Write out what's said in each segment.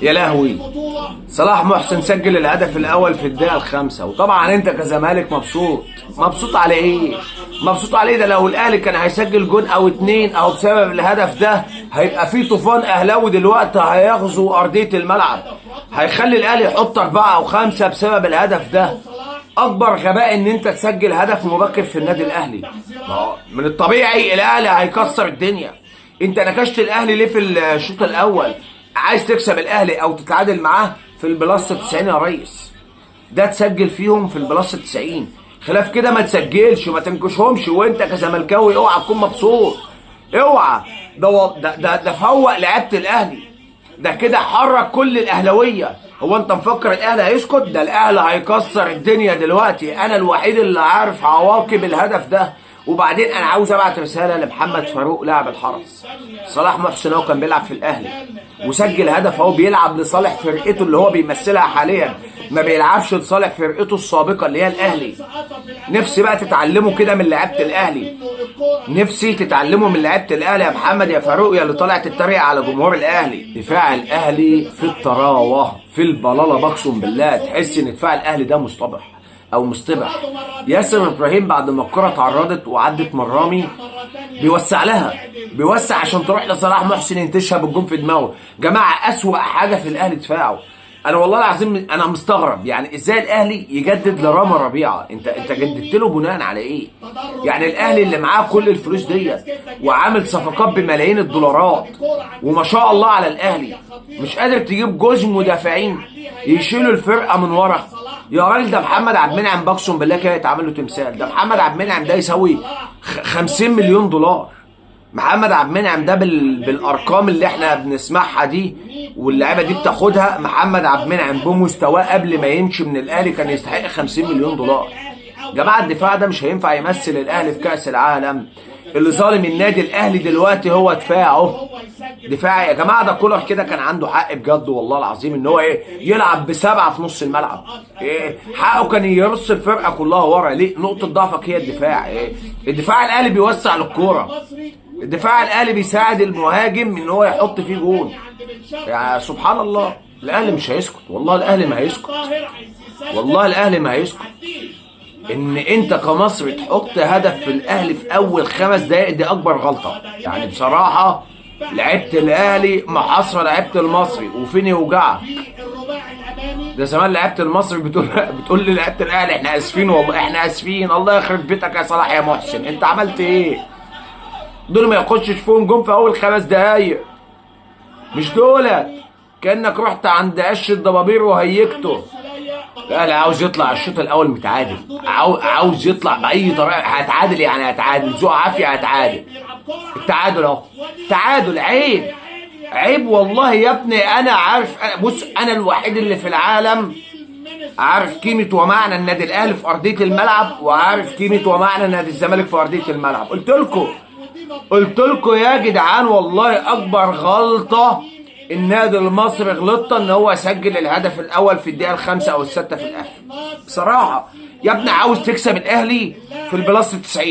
يا لهوي، صلاح محسن سجل الهدف الاول في الدقيقة 5. وطبعا انت كزمالك مبسوط. مبسوط على ايه؟ مبسوط على ايه؟ ده لو الاهلي كان هيسجل جون او 2 او بسبب الهدف ده هيبقى في طوفان اهلاوي دلوقتي هيغزو ارضية الملعب، هيخلي الاهلي يحط 4 أو 5 بسبب الهدف ده. اكبر غباء ان انت تسجل هدف مبكر في النادي الاهلي. من الطبيعي الاهلي هيكسر الدنيا. انت نكشت الاهلي ليه في الشوط الاول؟ عايز تكسب الاهلي او تتعادل معاه في ال plus 90 يا ريس، ده تسجل فيهم في ال plus 90، خلاف كده ما تسجلش وما تنكشهمش. وانت كزملكاوي اوعى تكون مبسوط، اوعى. ده ده ده, ده فوق لعيبة الاهلي، ده كده حرك كل الاهلاوية. هو انت مفكر الاهلي هيسكت؟ ده الاهلي هيكسر الدنيا دلوقتي. انا الوحيد اللي عارف عواقب الهدف ده. وبعدين انا عاوز ابعت رسالة لمحمد فاروق لاعب الحرس. صلاح محسن هو كان بيلعب في الاهلي وسجل هدف، هو بيلعب لصالح فرقته اللي هو بيمثلها حاليا، ما بيلعبش لصالح فرقته السابقة اللي هي الاهلي. نفسي بقى تتعلموا كده من لعيبة الاهلي، نفسي تتعلموا من لعيبة الاهلي يا محمد يا فاروق يا اللي طالع تتريق على جمهور الاهلي. دفاع الاهلي في الطراوه في البلاله، بقسم بالله تحس ان دفاع الاهلي ده مصطبح او مصطبح. ياسر ابراهيم بعد ما الكره اتعرضت وعدت من رامي بيوسع لها، بيوسع عشان تروح لصلاح محسن ينتشها بالجون في دماغه. جماعة اسوأ حاجة في الاهلي دفاعه. انا والله العظيم انا مستغرب، يعني ازاي الاهلي يجدد لرامي ربيعة؟ انت جددت له بناء على ايه؟ يعني الاهلي اللي معاه كل الفلوس ديت وعامل صفقات بملايين الدولارات وما شاء الله على الاهلي، مش قادر تجيب جوز مدافعين يشيلوا الفرقة من ورا؟ يا راجل ده محمد عبد المنعم بقسم بالله كده يتعمل له تمثال. ده محمد عبد المنعم ده يساوي 50 مليون دولار. محمد عبد المنعم ده بالارقام اللي احنا بنسمعها دي واللعيبة دي بتاخدها، محمد عبد المنعم بمستواه قبل ما يمشي من الاهلي كان يستحق 50 مليون دولار. جماعة الدفاع ده مش هينفع يمثل الاهلي في كاس العالم. اللي ظالم النادي الاهلي دلوقتي هو دفاعه. دفاع يا جماعة، ده كولر كده كان عنده حق بجد والله العظيم ان هو ايه يلعب ب7 في نص الملعب. إيه حقه كان يرص الفرقة كلها ورا. ليه؟ نقطة ضعفك هي الدفاع. إيه الدفاع الاهلي بيوسع للكورة، الدفاع الاهلي بيساعد المهاجم ان هو يحط فيه جون. يعني سبحان الله الاهلي مش هيسكت، والله الاهلي ما هيسكت، والله الاهلي ما هيسكت. ان انت كمصري تحط هدف في الاهلي في اول 5 دقائق دي اكبر غلطه. يعني بصراحة لعيبة الاهلي محاصرة لعيبة المصري، وفين يوجعك؟ ده زمان لعيبة المصري بتقول للعيبة الاهلي احنا اسفين والله احنا اسفين، الله يخرب بيتك يا صلاح يا محسن انت عملت ايه؟ دول ما يخشش فيهم جون في اول 5 دقايق، مش دولت كانك رحت عند قش الضبابير وهيجته. الاهلي عاوز يطلع الشوط الاول متعادل، عاوز يطلع باي طريقه. هتعادل يعني هتعادل، ذوق عافية هتعادل. التعادل اهو، تعادل. عيب عيب والله يا ابني. انا عارف، بص انا الوحيد اللي في العالم عارف قيمة ومعنى النادي الاهلي في ارضية الملعب، وعارف قيمة ومعنى نادي الزمالك في ارضية الملعب. قلت لكم يا جدعان والله اكبر غلطه النادي المصري غلطه ان هو سجل الهدف الاول في الدقيقة 5 أو 6 في الاهلي. بصراحة يا ابني عاوز تكسب الاهلي في ال plus 90،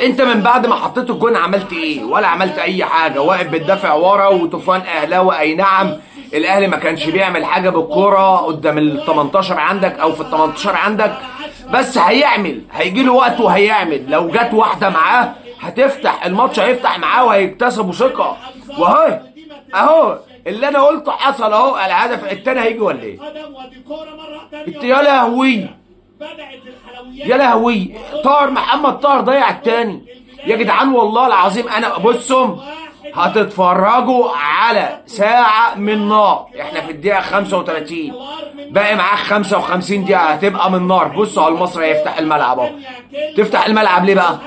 انت من بعد ما حطيت الجون عملت ايه؟ ولا عملت اي حاجة، واقف بتدافع ورا وطوفان اهلاوي. اي نعم الاهلي ما كانش بيعمل حاجة بالكورة قدام ال 18 عندك او في ال 18 عندك، بس هيعمل، هيجي له وقت وهيعمل. لو جت واحدة معاه هتفتح الماتش، هيفتح معاه وهيكتسبوا ثقة. وهي اهو اللي انا قلته حصل اهو. الهدف الثاني هيجي ولا ايه؟ يا لهوي يا لهوي، طاهر محمد طاهر ضيع الثاني يا جدعان والله العظيم. انا بصوا هتتفرجوا على ساعة من نار. احنا في الدقيقة 35، باقي معاك 55 دقيقة هتبقى من نار. بصوا على المصري هيفتح الملعب اهو. تفتح الملعب ليه بقى؟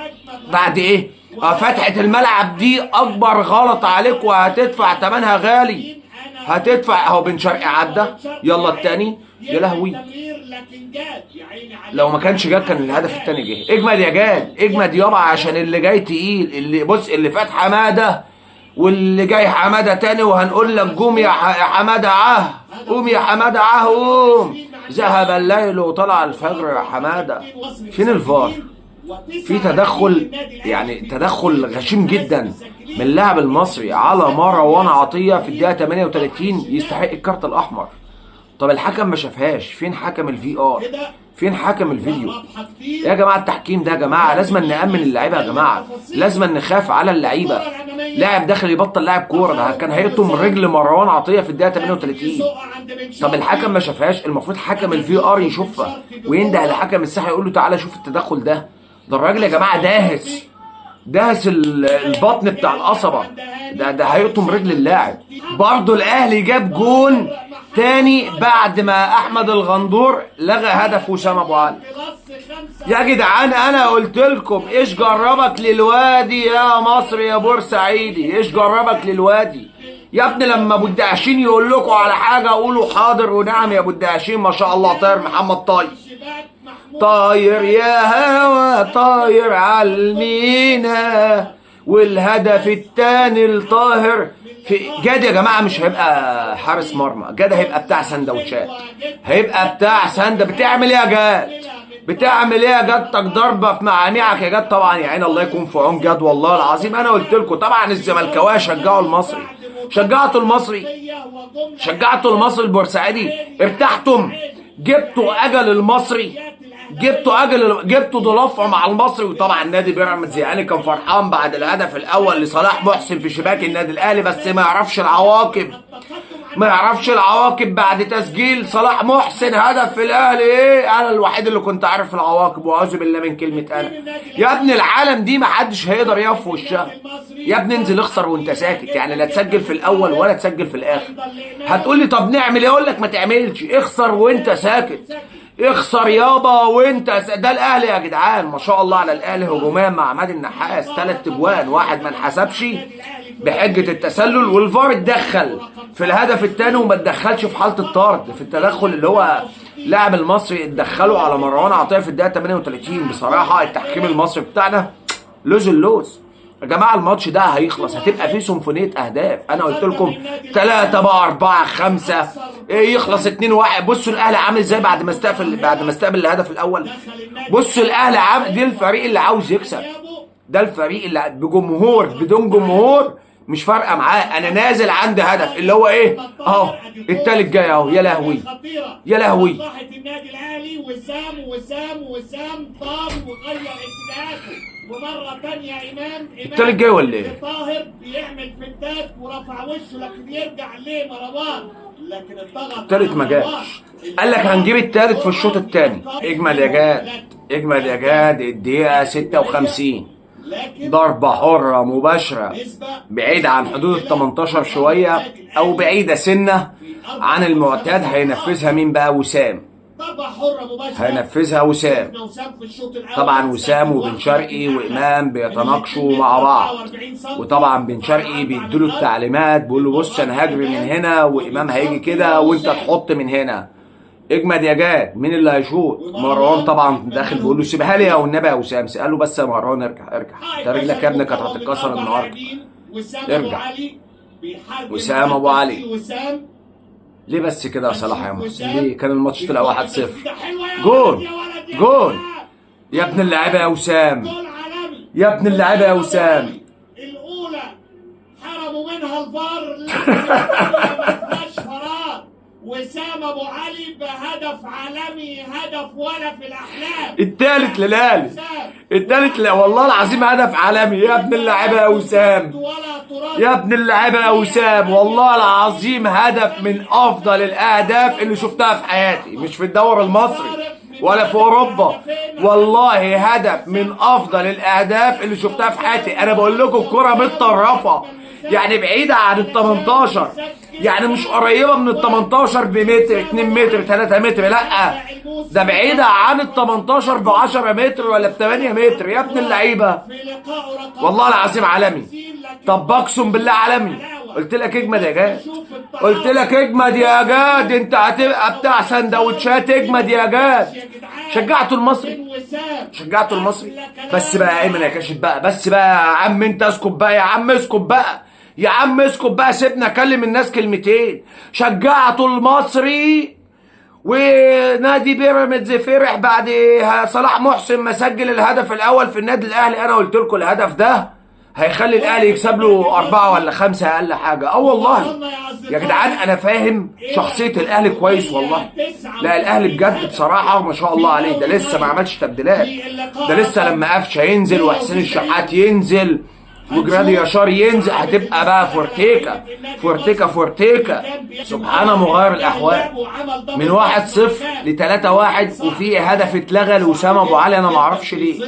بعد ايه؟ فتحة الملعب دي اكبر غلط عليك وهتدفع ثمنها غالي. هتدفع اهو. بن شرقي عدى، يلا الثاني. يا لهوي لو ما كانش جاب كان الهدف الثاني جه. اجمد يا جاد، اجمد يابا، عشان اللي جاي تقيل. اللي بص اللي فات حمادة واللي جاي حمادة تاني، وهنقول لك قوم يا حمادة عه، قوم يا حمادة عه، قوم. ذهب الليل وطلع الفجر يا حمادة. فين الفار؟ في تدخل، يعني تدخل غشيم جدا من اللاعب المصري على مروان عطية في الدقيقة 38، يستحق الكارت الاحمر. طب الحكم ما شافهاش، فين حكم الفي ار؟ فين حكم الفيديو؟ يا جماعة التحكيم ده يا جماعة لازم نأمن اللعيبة يا جماعة، لازم نخاف على اللعيبة. لاعب داخل يبطل لاعب كورة، ده كان هيقطم رجل مروان عطية في الدقيقة 38. طب الحكم ما شافهاش، المفروض حكم الفي ار يشوفها وينده لحكم الساحة يقول له تعالى شوف التدخل ده. ده الراجل يا جماعة داهس البطن بتاع القصبة، ده هيقطم رجل اللاعب. برضه الاهلي جاب جون تاني بعد ما احمد الغندور لغى هدف وسام ابو علي. يا جدعان انا قلت لكم ايش جربك للوادي يا مصر يا بورسعيدي، ايش جربك للوادي يا ابني. لما ابو الدهشين يقول لكم على حاجة قولوا حاضر ونعم يا ابو الدهشين. ما شاء الله طاير محمد طاير، طاير يا هوا طاير على المينا. والهدف الثاني لطاهر في جاد يا جماعة، مش هيبقى حارس مرمى، جاد هيبقى بتاع سندوتشات، هيبقى بتاع سند. بتعمل ايه يا جاد؟ بتعمل ايه يا جدتك؟ ضربه في معانعك يا جاد. طبعا يا عين الله يكون في عون جاد والله العظيم. انا قلت لكم طبعا الزملكاويه شجعوا المصري، شجعتوا المصري، شجعتوا المصري البورسعيدي، ارتحتم، جبتوا اجل المصري، جبتوا اجل، جبتوا ضلافه مع المصري. وطبعا نادي بيراميدز يعني كان فرحان بعد الهدف الاول لصلاح محسن في شباك النادي الاهلي، بس ما يعرفش العواقب، ما يعرفش العواقب بعد تسجيل صلاح محسن هدف في الاهلي. ايه، انا الوحيد اللي كنت عارف العواقب، واعوذ بالله من كلمة انا. يا ابن العالم دي ما حدش هيقدر يقف في وشها. يا ابني انزل اخسر وانت ساكت، يعني لا تسجل في الاول ولا تسجل في الاخر. هتقول لي طب نعمل ايه؟ اقول لك ما تعملش، اخسر وانت ساكت، اخسر يابا وانت ده الاهلي يا جدعان. ما شاء الله على الاهلي هجوميا مع عماد النحاس، 3 اجوان، واحد ما انحسبش بحجة التسلل، والفار اتدخل في الهدف الثاني وما اتدخلش في حاله الطرد في التدخل اللي هو لاعب المصري اتدخلوا على مروان عطية في الدقيقة 38. بصراحة التحكيم المصري بتاعنا لوز اللوز يا جماعة. الماتش ده هيخلص، هتبقى فيه سيمفونية اهداف. انا قلت لكم 3 بقى 4 5، ايه يخلص 2-1. بصوا الاهلي عامل ازاي بعد ما استقبل، بعد ما استقبل الهدف الاول. بصوا الاهلي عامل، دي الفريق اللي عاوز يكسب، ده الفريق اللي بجمهور بدون جمهور مش فارقه معاه. انا نازل عندي هدف اللي هو ايه، اهو التالت جاي اهو. يا لهوي يا لهوي، النادي الاهلي وسام وسام وسام طار وغير اتجاهاته، ومرة ثانية امام التالت جاي ولا ايه؟ طاهر بيعمل فنتات ورفع وشه لكن يرجع لمروان، لكن الضغط التالت ما جاش. قال لك هنجيب التالت في الشوط الثاني. اجمل يا جاد، اجمل يا جاد. الدقيقة 56، ضربة حرة مباشرة بعيدة عن حدود ال 18 شوية، أو بعيدة سنة عن المعتاد. هينفذها مين بقى؟ وسام. هينفذها وسام. طبعا وسام وبن شرقي وإمام بيتناقشوا مع بعض، وطبعا بن شرقي بيديله التعليمات، بيقول له بص أنا هجري من هنا وإمام هيجي كده وأنت تحط من هنا. اجمد يا جاد. مين اللي هيشوط؟ مروان طبعا داخل بيقول له سيبها لي يا والنبي يا وسام. قال له بس يا مروان ارجع ارجع، ده رجلك يا ابني كانت هتتكسر النهارده، ارجع. وسام ابو علي ليه بس كده يا صلاح يا محسن؟ ليه؟ كان الماتش طلع 1-0. جون جون يا ابن اللعيبة يا وسام، يا ابن اللعيبة يا وسام. الاولى حرموا منها الفار، وسام ابو علي بهدف عالمي، هدف ولا في الاحلام. الثالث للاهلي، الثالث لا والله العظيم هدف عالمي. يا ابن اللعيبة يا وسام، يا ابن اللعيبة يا وسام، والله العظيم هدف من افضل الاهداف اللي شفتها في حياتي، مش في الدوري المصري ولا في اوروبا، والله هدف من افضل الاهداف اللي شفتها في حياتي. انا بقول لكم الكره متطرفة، يعني بعيدة عن ال 18، يعني مش قريبة من ال 18 بمتر، 2 متر، 3 متر، لا ده بعيدة عن ال 18 ب 10 متر ولا ب 8 متر. يا ابن اللعيبة والله العظيم عالمي. طب اقسم بالله عالمي. قلت لك اجمد يا جاد، قلت لك اجمد يا جاد، انت هتبقى بتاع سندوتشات. اجمد يا جاد. شجعتوا المصري، شجعتوا المصري. بس بقى يا ايمن يا كاشف بقى، بس بقى يا عم انت اسكت بقى، يا عم اسكت بقى، يا عم اسكت بقى، سيبنا اكلم الناس كلمتين. شجعتوا المصري ونادي بيراميدز فرح بعد صلاح محسن ما سجل الهدف الاول في النادي الاهلي. انا قلت لكم الهدف ده هيخلي الاهلي يكسب له 4 ولا 5 اقل حاجة. والله يا جدعان انا فاهم شخصية الاهلي كويس والله. لا الاهلي بجد بصراحة ما شاء الله عليه، ده لسه ما عملش تبديلات، ده لسه لما قفشه ينزل وحسين الشحات ينزل وجرادي يشار ينزل هتبقى بقى فورتيكا فورتيكا فورتيكا. سبحان مغير الاحوال، من 1-0 ل 3-1 وفي هدف اتلغى لوسام ابو علي، انا ما اعرفش ليه.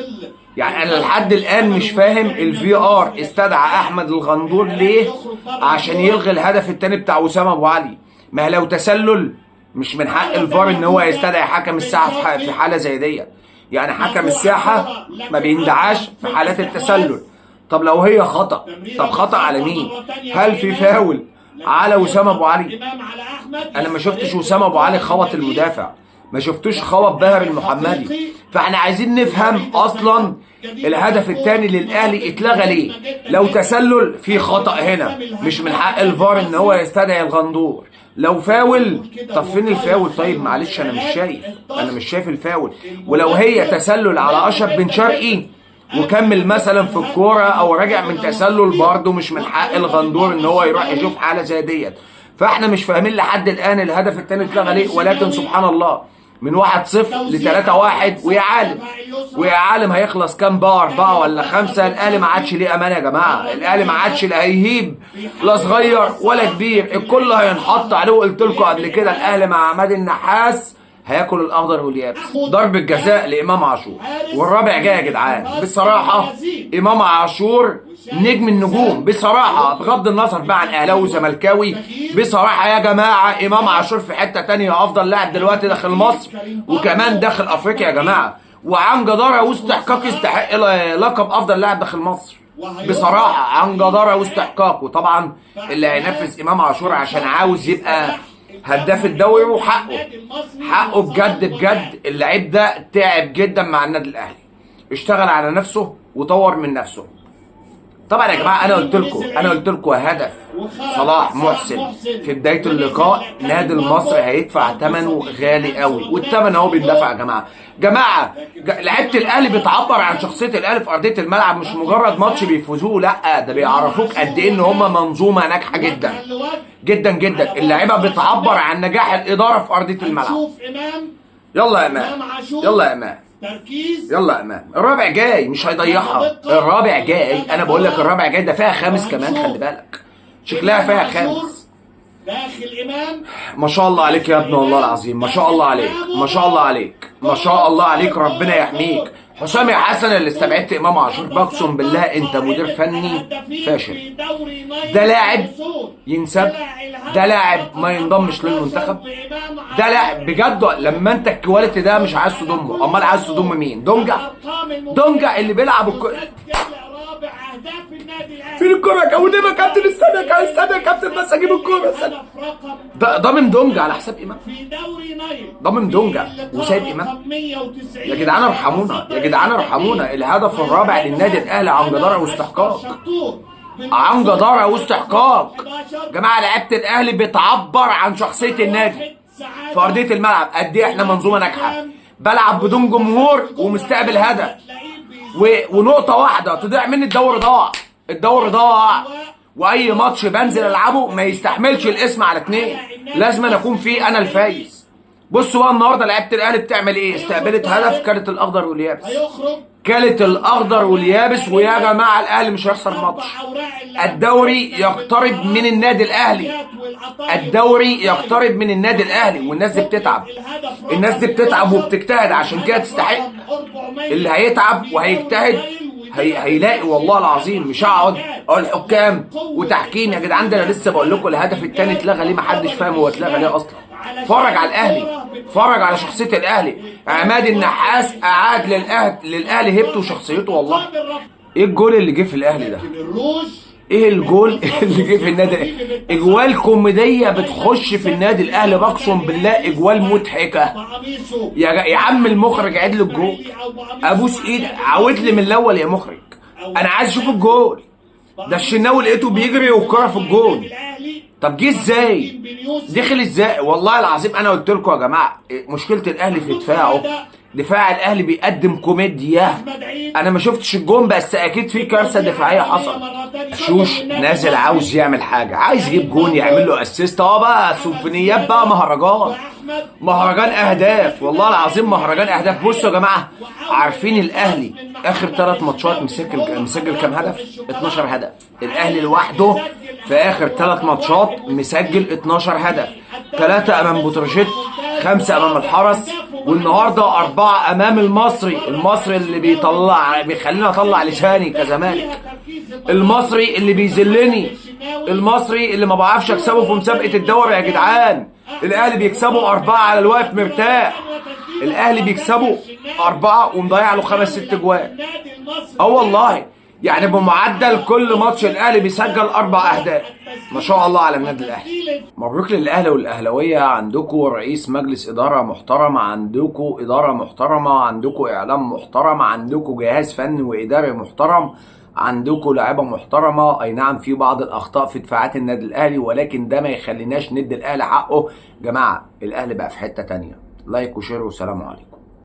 يعني انا لحد الان مش فاهم الفي ار استدعى احمد الغندور ليه عشان يلغي الهدف الثاني بتاع وسام ابو علي. ما لو تسلل مش من حق الفار ان هو يستدعي حكم الساحة في حاله زي ديت. يعني حكم الساحة ما بيندعاش في حالات التسلل. طب لو هي خطأ، طب خطأ على مين؟ هل في فاول على وسام ابو علي؟ انا ما شفتش وسام ابو علي خبط المدافع، ما شفتوش خبط باهر المحمدي. فاحنا عايزين نفهم اصلا الهدف الثاني للاهلي اتلغى ليه؟ لو تسلل في خطأ هنا، مش من حق الفار ان هو يستدعي الغندور. لو فاول، طب فين الفاول؟ طيب معلش انا مش شايف، انا مش شايف الفاول. ولو هي تسلل على اشرف بن شرقي وكمل مثلا في الكورة او راجع من تسلل، برضه مش من حق الغندور ان هو يروح يشوف حاله زي ديت. فاحنا مش فاهمين لحد الان الهدف الثاني اتلغى ليه، ولكن سبحان الله من 1-0 ل 3-1. ويا عالم ويا عالم هيخلص كام بقى، 4 ولا 5؟ الاهلي ما عادش ليه امان يا جماعة، الاهلي ما عادش لا هيهيب لا صغير ولا كبير، الكل هينحط عليه. وقلت لكم قبل كده الاهلي مع عماد النحاس هياكل الاخضر واليابس. ضربة جزاء لامام عاشور والرابع جاي يا جدعان. بصراحة امام عاشور نجم النجوم بصراحة، بغض النظر بقى عن اهلاوي وزملكاوي، بصراحة يا جماعة امام عاشور في حتة تانية، افضل لاعب دلوقتي داخل مصر وكمان داخل افريقيا يا جماعة، وعن جداره واستحقاق يستحق لقب افضل لاعب داخل مصر بصراحة، عن جداره واستحقاق. وطبعا اللي هينفذ امام عاشور عشان عاوز يبقى هداف الدوري وحقه، حقه بجد بجد. اللعيب ده تعب جدا مع النادي الاهلي، اشتغل على نفسه وطور من نفسه. طبعا يا جماعة انا قلت لكم، انا قلت لكم هدف صلاح محسن في بداية اللقاء نادي المصري هيدفع ثمنه غالي قوي، والثمن اهو بيندفع يا جماعة. جماعة لعيبة الاهلي بتعبر عن شخصية الاهلي في ارضية الملعب، مش مجرد ماتش بيفوزوه، لا ده بيعرفوك قد ايه ان هم منظومة ناجحة جدا جدا جدا. اللعيبة بتعبر عن نجاح الادارة في ارضية الملعب. يلا يا امام، يلا يا امام، يلا يا امام، الرابع جاي مش هيضيعها، الرابع جاي، انا بقول لك الرابع جاي، ده فيها خامس كمان، خلي بالك شكلها فيها خامس. ما شاء الله عليك يا ابني، والله العظيم ما شاء الله عليك، ما شاء الله عليك، ما شاء الله عليك، ربنا يحميك. حسام يا حسن اللي استبعدت امام عاشور، بقسم بالله انت مدير فني فاشل. ده لاعب ينسب، ده لاعب ما ينضمش للمنتخب، ده لاعب بجد. لما انت ال quality ده مش عايز تضمه، امال عايز تضم مين؟ دونجا، دونجا اللي بيلعب فين الكورة يا كابتن؟ يا كابتن استنى يا استنى يا كابتن بس اجيب الكورة استنى. ده ضامن دونجا على حساب امام، ضامن دونجا وسايب امام. يا جدعان ارحمونا، يا جدعان ارحمونا. الهدف الرابع للنادي الاهلي عن جداره واستحقاق، عن جداره واستحقاق. جماعة لعيبة الاهلي بتعبر عن شخصية النادي في ارضية الملعب، قد ايه احنا منظومة ناجحة. بلعب بدون جمهور ومستقبل هدف ونقطة واحدة تضيع مني، الدوري ضاع، الدوري ضاع. واي ماتش بنزل العبه ما يستحملش الاسم على 2، لازم أنا اكون فيه انا الفايز. بصوا بقى النهارده لعيبة الاهلي بتعمل ايه؟ استقبلت هدف، كلت الاخضر واليابس، كلت الاخضر واليابس. ويا جماعة الاهلي مش هيخسر ماتش، الدوري يقترب من النادي الاهلي، الدوري يقترب من النادي الاهلي. والناس دي بتتعب، الناس دي بتتعب وبتجتهد، عشان كده تستحق. اللي هيتعب وهيجتهد هيلاقي والله العظيم. مش هقعد اقول حكام وتحكيم يا جدعان، ده انا لسه بقول لكم الهدف الثاني اتلغى ليه، محدش فاهم هو اتلغى ليه اصلا. اتفرج على الاهلي، اتفرج على شخصية الاهلي. عماد النحاس اعاد للاهلي هيبته وشخصيته والله. ايه الجول اللي جه في الاهلي ده؟ ايه الجول اللي جه في النادي؟ اجوال كوميدية بتخش في النادي الاهلي، بقسم بالله اجوال مضحكة. يا عم المخرج عيد لي الجول، ابوس ايدك عاود لي من الاول يا مخرج، انا عايز اشوف الجول ده. الشناوي لقيته بيجري والكره في الجول. طب جه ازاي؟ دخل ازاي؟ والله العظيم انا قلت لكم يا جماعة مشكلة الاهلي في دفاعه. دفاع الاهلي بيقدم كوميديا. انا ما شفتش الجون بس اكيد في كارثة دفاعية حصلت. شوش نازل عاوز يعمل حاجة، عايز يجيب جون يعمل له assist. بقى سيمفونيات بقى، مهرجان اهداف، والله العظيم مهرجان اهداف. بصوا يا جماعة، عارفين الاهلي اخر 3 ماتشات مسجل كام هدف؟ 12 هدف. الاهلي لوحده في اخر 3 ماتشات مسجل 12 هدف، 3 امام بتروجيت، 5 امام الحرس، والنهارده 4 امام المصري. المصري اللي بيخليني اطلع لساني كزمالك، المصري اللي بيذلني، المصري اللي ما بعرفش اكسبه في مسابقة الدوري يا جدعان. الاهلي بيكسبوا 4 على الواقف مرتاح، الاهلي بيكسبوا 4 ومضيع له 5 6 جوان. والله يعني بمعدل كل ماتش الاهلي بيسجل 4 اهداف. ما شاء الله على النادي الاهلي. مبروك للاهلي والاهلاويه، عندكم رئيس مجلس ادارة محترم، عندكم ادارة محترمه، عندكم اعلام محترم، عندكم جهاز فني واداري محترم، عندكم لاعيبه محترمه. اي نعم في بعض الاخطاء في دفاعات النادي الاهلي، ولكن ده ما يخليناش ندي الاهلي حقه. جماعة الاهلي بقى في حتة تانية. like و share وسلام عليكم.